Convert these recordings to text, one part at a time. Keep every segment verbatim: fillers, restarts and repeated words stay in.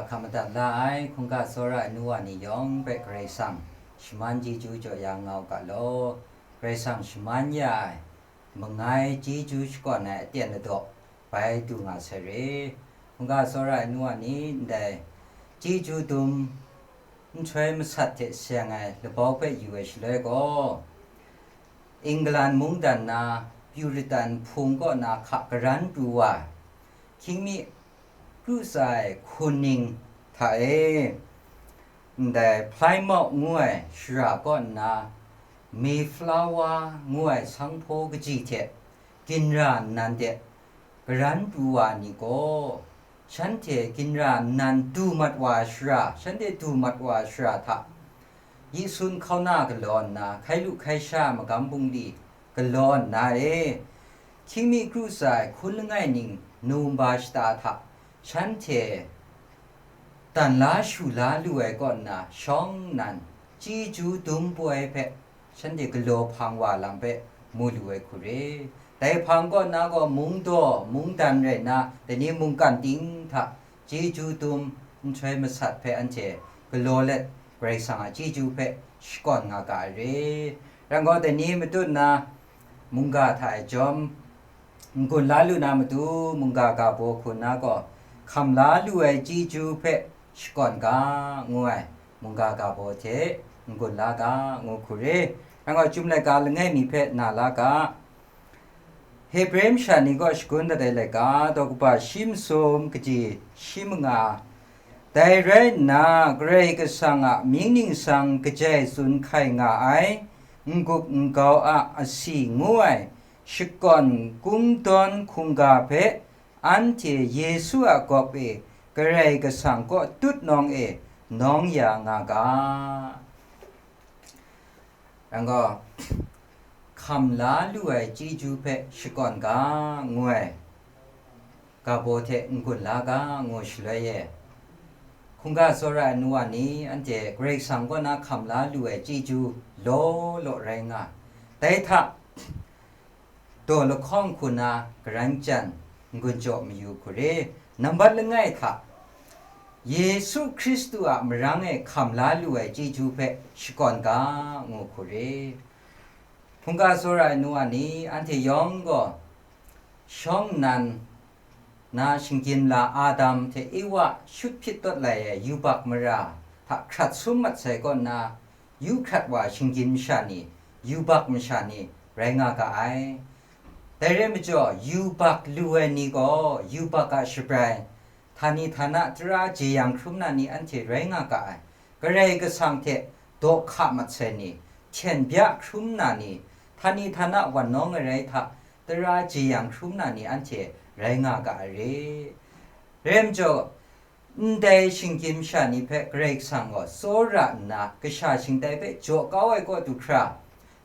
Hkam madat la ai hkungga tsawra ai nu wa ni yawng hpe Karai Kasang shaman chyeju jaw ya nga u ga law, Karai Kasang shaman ya ai mangai chyeju shakawn ai aten ladaw bai du nga sai re. Hkungga tsawra ai nu wa ni ndai chyeju dum nhtoi masat hte seng ai labau hpe yu ai shaloi gaw, England mungdan na Puritan hpung kaw na hka karan pru wa, hkying mi kru tsa ai hkuning hta e, ndai Plymouth ngu ai shara kaw nna Mayflower ngu ai sanghpaw kaji hte ginra nnan de karan pru wa ni gaw, shanhte ginra nnan du mat wa ai shara, shanhte du mat wa ai shara hta, yi sun hkauna galaw nna, hkai lu hkai sha ai magam bungli galaw nna e, hkying mi kru tsa ai hkun langai ning Numba shata hta shanhte dan la shu la lu ai kaw nna, shawng nnan chyeju dum poi hpe shanhte galaw hpang wa lam hpe mu lu ai hku re. Dai hpang kaw nna gaw mungdaw mungdan rai nna, dai ni mungkan ting hta chyeju dum nhtoi masat hpe anhte galaw let, Karai Kasang a chyeju hpe shakawn nga ga ai re. Rai gaw, dai ni matut nna mungga hta e jawm n-gun la lu na matu, mungga ga baw hku nna gaw, hkam la lu ai chyeju hpe shakawn ga, ngu ai mungga ga baw hte n-gun la ga, ngu hku re. Rai gaw, Chyum laika langai mi hpe na la ga, Hebre masha ni kaw shagun dat ai laika, daw kaba shi masum, kaji shi manga. Dai rai nna, Karai Kasang a mying ningsang kajai tsun hkai nga ai, n-gup n-gau a asi ngu ai, shakawn kungdawn hkungga hpe anhte Yesu a gawp e Karai Kasang kaw tut nawng e nawng ya nga ga. Yang gaw, hkam la lu ai chyeju hpe shakawn ga, ngu ai ga baw hte n-gun la ga, ngu shaloi e, hkungga tsawra ai nu wa ni, anhte Karai Kasang kaw na hkam la lu ai chyeju law law rai nga. Dai hta, daw lahkawng hku na garan jan n-gun jaw mayu hku re. Nambat langai hta, Yesu Hkristu a marang e hkam la lu ai chyeju hpe shakawn ga, ngu hku re. Hkungga tsawra ai nu wa ni, anhte yawng gaw shawng nnan na shinggyim la Adam hte Ewa shut hpyit tawt lai ai yubak mara hta hkrat sum mat sai kaw nna, yu hkrat wa shinggyim masha ni, yubak masha ni rai nga ga ai. Dai rai majaw, yubak lu ai ni gaw yubak a shabrai, htani htana tara jeyang hkrum na ni anhte rai nga ga ai. Karai Kasang hte daw hka mat sai ni, hten bya hkrum na ni, htani htana wan nawng ai rai hta, tara jeyang hkrum na ni anhte rai nga ga ai re. Rai majaw, ndai shinggyim masha ni hpe Karai Kasang gaw tsawra nna, kasha shingtai hpe jaw kau ai kaw du hkra,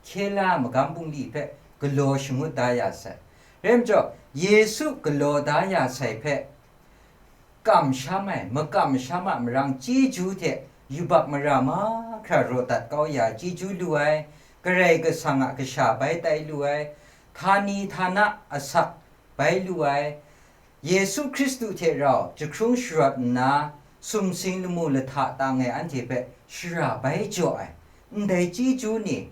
hkye la magam bungli hpe galaw shangut da ya sai. Rai majaw, Yesu galaw da ya sai hpe, kamsham ai, makamsham a marang chyeju hte yubak mara mahkra raw dat kau ya chyeju lu ai, Karai Kasang a kasha bai tai lu ai, htani htana asak bai lu ai, Yesu Hkristu hte rau jahkrung sharawt nna, sumsing lamu lahta tang e anhte hpe shara bai jaw ai, ndai chyeju ni,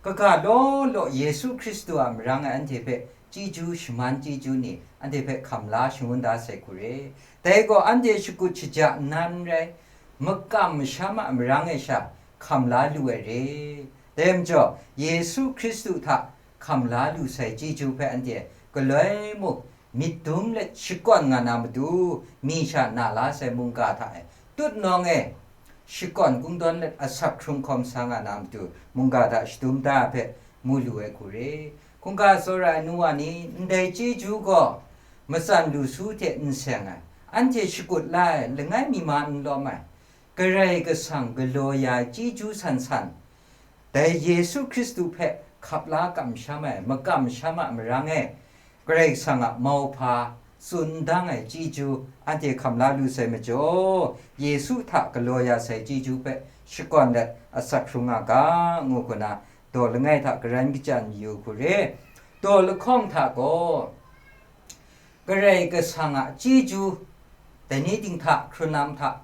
kaga law law Yesu Hkristu a marang e anhte hpe chyeju shaman chyeju ni, anhte hpe hkam la shangun da sai hku re. Dai gaw anhte shakut shaja nnan rai, makam masham a marang e sha hkam la lu ai re. Dai majaw, Yesu Hkristu hta hkam la lu sai chyeju hpe anhte galoi muk myit dum let shakawn nga na matu, mi sha na la sai mungga hta e tut nawng e shakawn kungdawn let asak hkrung hkawm sa nga na matu, mungga hta shadum da ai hpe mu lu ai hku re. Hkungga tsawra ai nu wa ni, ndai chyeju gaw matsan lu su hte n seng ai, anhte shakut la ai langai mi ma n lawm ai, Karai Kasang galaw ya ai chyeju san san, dai Yesu Hkristu hpe hkap la kamsham ai, makamsham a marang e, Karai Kasang a mauhpa tsun n dang ai chyeju anhte hkam la lu sai majaw, Yesu hta galaw ya sai chyeju hpe shakawn let asak hkrung nga ga, ngu hku na, daw langai hta garan kachyan mayu hku re. Daw lahkawng hta gaw, Karai Kasang a chyeju dai ni ting hta, hkrun lam hta,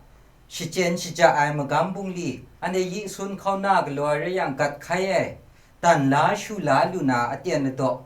shachyen shaja ai magam bungli, anhte yi sun hkauna galaw ai rai yang, gat hkai ai, dan la shu la lu na aten ladaw,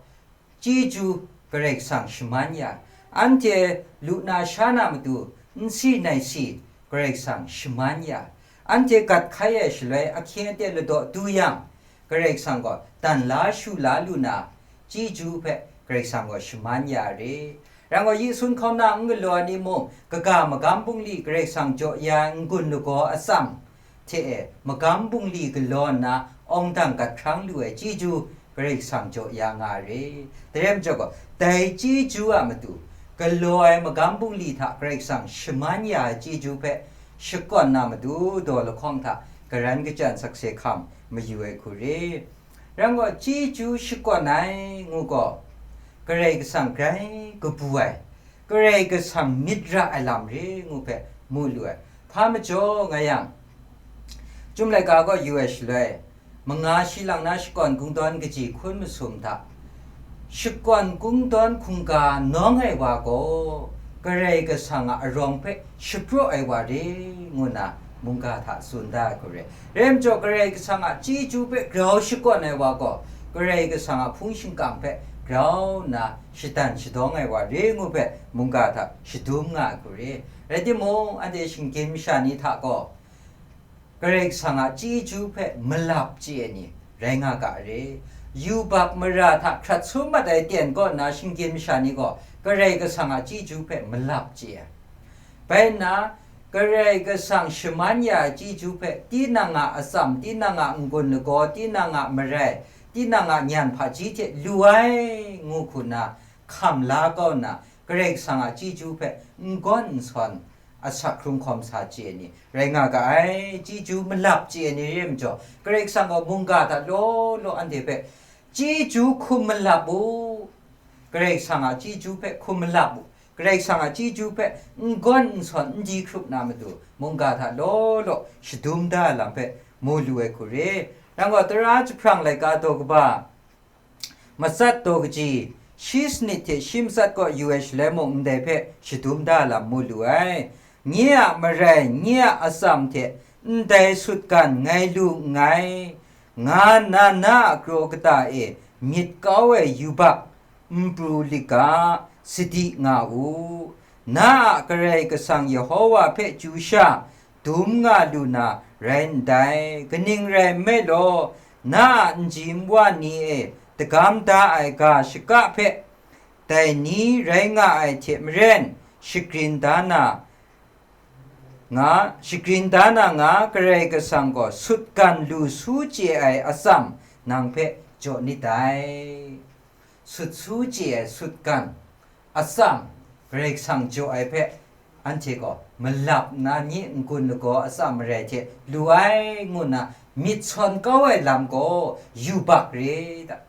chyeju Karai Kasang shaman ya, anhte lu na sha na matu, n si nai si Karai Kasang shaman ya, anhte gat hkai ai shaloi ahkying aten ladaw du yang, Karai Kasang gaw dan la shu la lu na, chyeju hpe Karai Kasang gaw shaman ya re. Rang gaw, yi sun hkauna n galaw ai ni mung, kaga magam bungli Karai Kasang jaw ya ai n-gun lagaw atsam hte e, magam bungli galaw nna awng dang gat hkrang lu ai chyeju Karai Kasang jaw ya nga re. Dai rai majaw gaw, dai chyeju a matu, galaw ai magam bungli hta Karai Kasang shaman ya ai chyeju hpe shakawn na matu, daw lahkawng hta garan kachyan sakse hkam mayu ai hku re. Rang gaw, chyeju shakawn ai ngu gaw, Karai Kasang grai kabu ai, Karai Kasang myit ra ai lam re ngu hpe mu lu ai. Hpa majaw nga yang, Chyum laika gaw yu ai shaloi, manga shi lang na shakawn kungdawn kaji hkun masum hta, shakawn kungdawn hkungga nawng ai wa gaw, Karai Kasang a arawng hpe shapraw ai wa re, ngu nna mungga hta tsun da ai hku re. Rai majaw, Karai Kasang a chyeju hpe grau shakawn ai wa gaw, Karai Kasang a hpung shingkang hpe grau nna shadan shadawng ai wa re ngu hpe mungga hta shadum nga ai hku re. Rai timung, anhte shinggyim masha ni hta gaw, Karai Kasang a chyeju hpe malap chye ai ni rai nga ga re. Yubak mara hta hkrat sum mat ai ten kaw nna shinggyim masha ni gaw Karai Kasang a chyeju hpe malap chye ai. Bai nna, Karai Kasang shaman ya ai chyeju hpe tinang a atsam, tinang a n-gun lagaw, tinang a marai, tinang a nyan hpaji hte lu ai ngu hku nna hkam la kau nna, Karai Kasang a chyeju hpe n gawn n sawn, asak hkrung hkawm sa chye ai ni rai nga ga ai. Chyeju malap chye ai ni re majaw, Karai Kasang gaw mungga hta law law anhte hpe, chyeju hkum malap u, Karai Kasang a chyeju hpe hkum malap u, Karai Kasang a chyeju hpe n gawn n sawn n di hkrup na matu, mungga hta law law shadum da ai lam hpe mu lu ai hku re. Rang gaw, Tara jahprang laika daw kaba, matsat daw kaji, shi sanit hte shi matsat kaw yu ai shaloi mung ndai hpe shadum da lam mu lu ai. Nye a marai, nye a atsam hte ndai sutgan ngai lu nngai, nga nna na a kraw kata e myit kau ai yubak n pru lit ga, sadi nga u. Na a Karai Kasang Yehova hpe chyu sha, dum nga lu na rai ndai. Kaning rai nme law, na a nji nwa ni e dagam da ai ga shaka hpe, dai ni rai nga ai hte maren, shagrin da na nga, shagrin da na nga, Karai Kasang gaw sutgan lu su chye ai atsam nang hpe jaw nit dai. Sut su chye ai sutgan atsam Karai Kasang jaw ai hpe, anhte gaw malap nna nye n-gun lagaw atsam marai hte lu ai ngu nna myit sawn kau ai lam gaw yubak re da.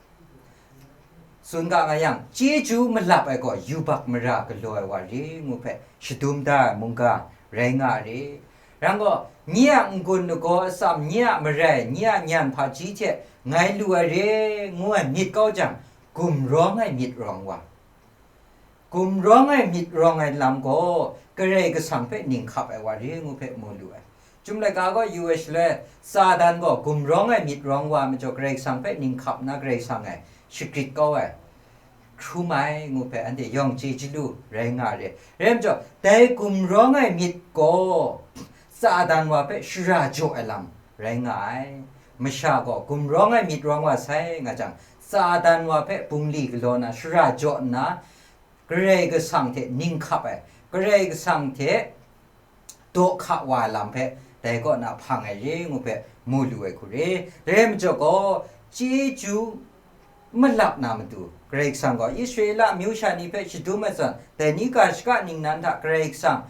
Tsun ga nga yang, chyeju malap ai gaw yubak mara galaw ai wa re ngu hpe shadum da ai mungga rai nga re. Rang gaw, nye a n-gun lagaw atsam, nye a marai, nye a nyan hpaji hte ngai lu ai re ngu ai myit kau jang, gumrawng ai myit rawng wa. Gumrawng ai myit rawng ai lam gaw Karai Kasang hpe ning hkap ai wa re ngu hpe mu lu ai. Chyum laika gaw yu ai shaloi, Satan gaw gumrawng ai myit rawng wa majaw Karai Kasang hpe ning hkap nna Karai Kasang e shagrit kau ai, hkrum ai ngu hpe anhte yawng chye chyalu rai nga re. Rai majaw, dai gumrawng ai myit gaw Satan wa hpe shara jaw ai lam rai nga ai. Masha gaw gumrawng ai myit rawng wa sai nga jang, Satan wa hpe bungli galaw na shara jaw nna, Karai Kasang hte ning hkap ai, Karai Kasang hte daw hka wa ai lam hpe dai kaw na hpang ai re ngu hpe mu lu ai hku re. Dai rai majaw gaw, chyeju malap na matu, Karai Kasang gaw Israela amyu sha ni hpe shadum ai zawn, dai ni ga shaka ningnan hta Karai Kasang,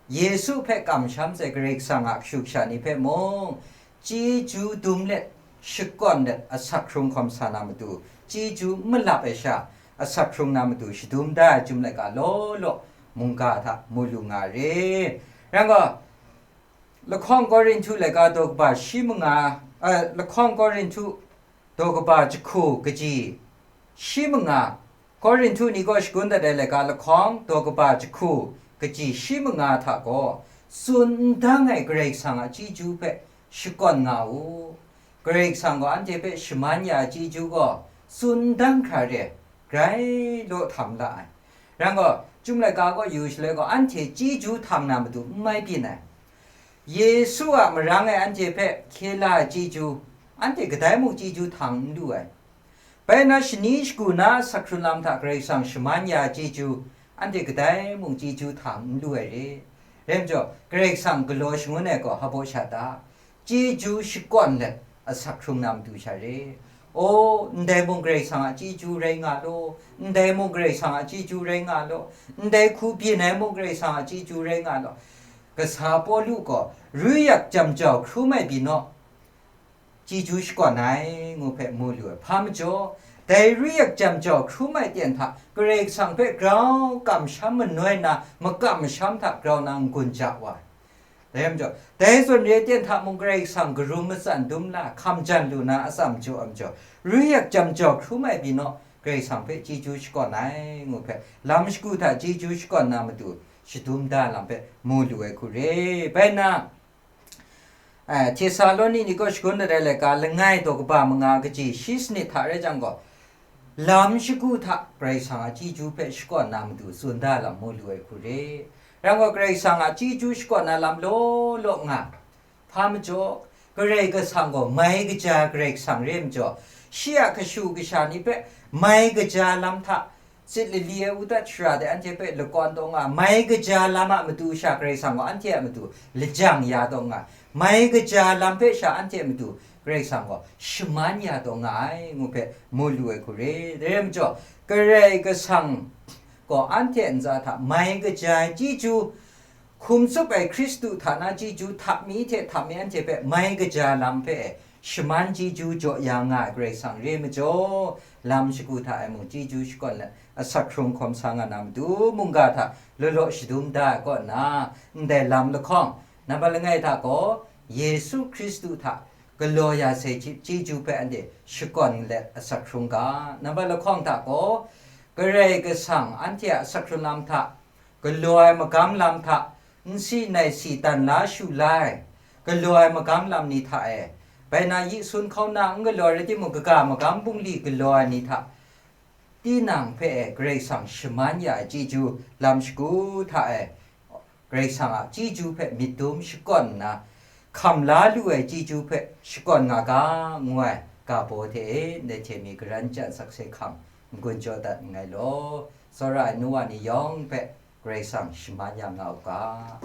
Yesu hpe kamsham sai Karai Kasang a kashu kasha ni hpe mung, chyeju dum let, shakawn let, asak hkrung hkawm sa na matu, chyeju malap ai sha, asak hkrung na matu shadum da ai Chyum laika law law mungga hta mu lu nga re. Rai nga, lahkawng Korinhtu laika daw kaba shi manga, eh, lahkawng Korinhtu daw kaba jahku kaji shi manga, Korinhtu ni kaw shagun dat ai laika lahkawng daw kaba jahku kaji shi manga hta gaw tsun n dang ai Karai Kasang a chyeju hpe shakawn nga u. Karai Kasang gaw anhte hpe shaman ya ai chyeju gaw tsun n dang hkra re, grai law htam la ai. Rai gaw, Chyum laika gaw yu shaloi gaw, anhte chyeju htang na matu n mai byin ai. Yesu a marang e anhte hpe hkye la ai chyeju, anhte kadai mung chyeju htang n lu ai. Bai na, shani shagu na asak hkrun lam hta Karai Kasang shaman ya ai chyeju, anhte kadai mung chyeju htang n lu ai re. Rai majaw, Karai Kasang galaw shangun ai gaw hpa baw sha ta? Chyeju shakawn let asak hkrung na matu sha re. O, ndai mung Karai Kasang a chyeju rai nga law, ndai mung Karai Kasang a chyeju rai nga law, ndai hku byin ai mung Karai Kasang a chyeju rai nga law. Kasa Pawlu gaw, rui yak jam jau hkrum ai pyi naw, chyeju shakawn ai, ngu hpe mu lu ai. Hpa majaw, dai rui yak jam jau hkrum ai ten hta Karai Kasang hpe grau kamsham manoi na, makam masham hta grau na n-gun ja wa ai. Dai majaw, dai zawn re ten hta mung Karai Kasang karum matsan dum la, hkam jan lu na atsam jaw ai majaw, rui yak jam jau hkrum ai pyi naw, Karai Kasang hpe chyeju shakawn ai, ngu hpe, lam shagu hta chyeju shakawn na matu shadum da lam hpe mu lu ai hku re. Bai na, eh, Htesaloni ni kaw shagun darai laika langai daw kaba manga kaji shi sanit hta rai jang gaw, lam shagu hta Karai Kasang a chyeju hpe shakawn na matu tsun da lam mu lu ai hku re. Rai gaw, Karai Kasang a chyeju shakawn na lam law law nga. Hpa majaw, Karai Kasang gaw mai kaja Karai Kasang re majaw, shi a kashu kasha ni hpe mai kaja lam hta, tsit lali ai u dat shara de anhte hpe lakawn taw nga, mai kaja lam a matu sha Karai Kasang gaw anhte a matu lajang ya taw nga, mai kaja lam hpe sha anhte a matu Karai Kasang gaw shaman ya taw nga ai, ngu hpe mu lu ai hku re. Dai rai majaw, Karai Kasang gaw anhte ntsa hta mai kaja ai chyeju, hkum tsup ai Hkristu hta na chyeju hta mi hte hta mi anhte hpe mai kaja lam hpe shaman chyeju jaw ya nga ai Karai Kasang re majaw, lam shagu hta e mung chyeju shakawn let asak hkrung hkawm sa nga na matu mungga hta law law shadum da ai kaw nna, ndai lam lahkawng, nambat langai hta gaw, Yesu Hkristu hta galaw ya sai chye-, chyeju hpe anhte shakawn let asak hkrung ga, nambat lahkawng hta gaw, Karai Kasang anhte a asak hkrung lam hta, galaw ai magam lam hta, nsi nai si dan la shu la ai, galaw ai magam lam ni hta e, bai na yi sun hkauna n galaw ai rai timung, kaga magam bungli galaw ai ni hta, tinang hpe e Karai Kasang shaman ya ai chyeju lam shagu hta e, Karai Kasang a chyeju hpe myit dum shakawn nna, hkam la lu ai chyeju hpe shakawn nga ga, ngu ai ga baw hte e, ndai hte mi garan chyan sakse hkam n-gun jaw dat nngai law, tsawra ai nu wa ni yawng hpe Karai Kasang shaman ya nga u ga.